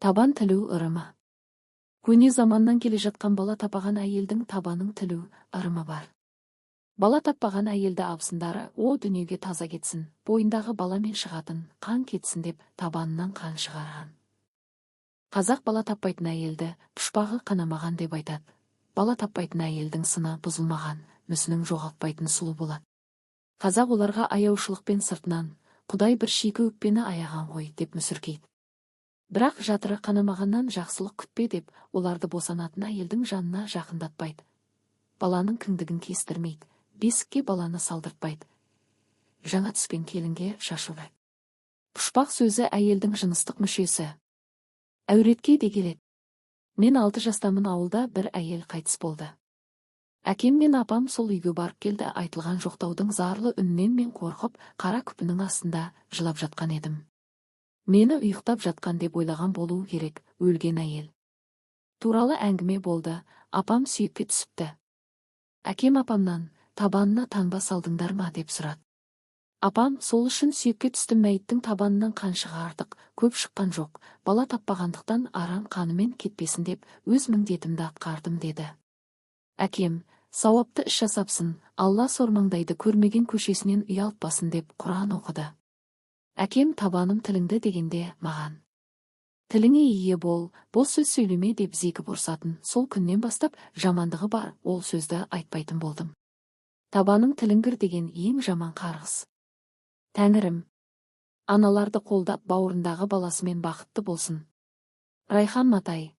Табан тілу ырымы. Көне заманнан келе жатқан бала тапаған әйелдің табанын тілу ырымы бар. Бала таппаған әйелді абысындары о дүниеге таза кетсін, бойындағы баламен шығатын қан кетсін деп табанынан қан шығарған. Қазақ бала таппайтын әйелді пұшпағы қанамаған деп айтады. Бала таппайтын әйелдің сыны бұзылмаған, мүсінін жоғалтпайтын сұлу болады. Қазақ оларға аяушылықпен сыртынан, Құдай бір шикі өкпені аяған ғой деп мүсіркейді. Бірақ жатыры қанамағаннан жақсылық күтпе деп, оларды босанатын әйелдің жанына жақындатпайды. Баланың кіндігін кестірмейді, бесікке баланы салдыртпайды. Жаңа түскен келінге шашу. Пұшпақ сөзі әйелдің жыныстық мүшесі. Әуретке де келеді. Мен 6 жастамын, ауылда бір әйел қайтыс болды. Әкем мен апам сол үйге барып келді. Айтылған жоқтаудың зарлы үнінен мен қорқып, қара күпінің астында жылап жатқан едім. Мені ұйықтап жатқан деп ойлаған болуы керек. Өлген әйел туралы әңгіме болды. Апам сүйекке түсіпті. Әкем апамнан: «Табанына таңба салдыңдар ма?» – деп сұрады. Апам: «Сол үшін сүйекке түстім, мәйіттің табанынан қан шығардық, көп шыққан жоқ, бала таппағандықтан арам қанымен кетпесін деп өз міндетімді атқардым», – деді. Әкем: «Сауапты іс жасапсың, Алла сормаңдайды көрмеген көшесінен ұялтпасын», – деп құран оқыды. Әкем табаным тілінді дегенде маған: «Тіліңе ие бол, бос сөз сөйлеме», – деп зекіп ұрсатын. Сол күннен бастап жамандығы бар ол сөзді айтпайтын болдым. Табаның тілінгір деген ең жаман қарғыс. Тәңірім, аналарды қолдап, бауырындағы баласымен бақытты болсын. Райхан Матай.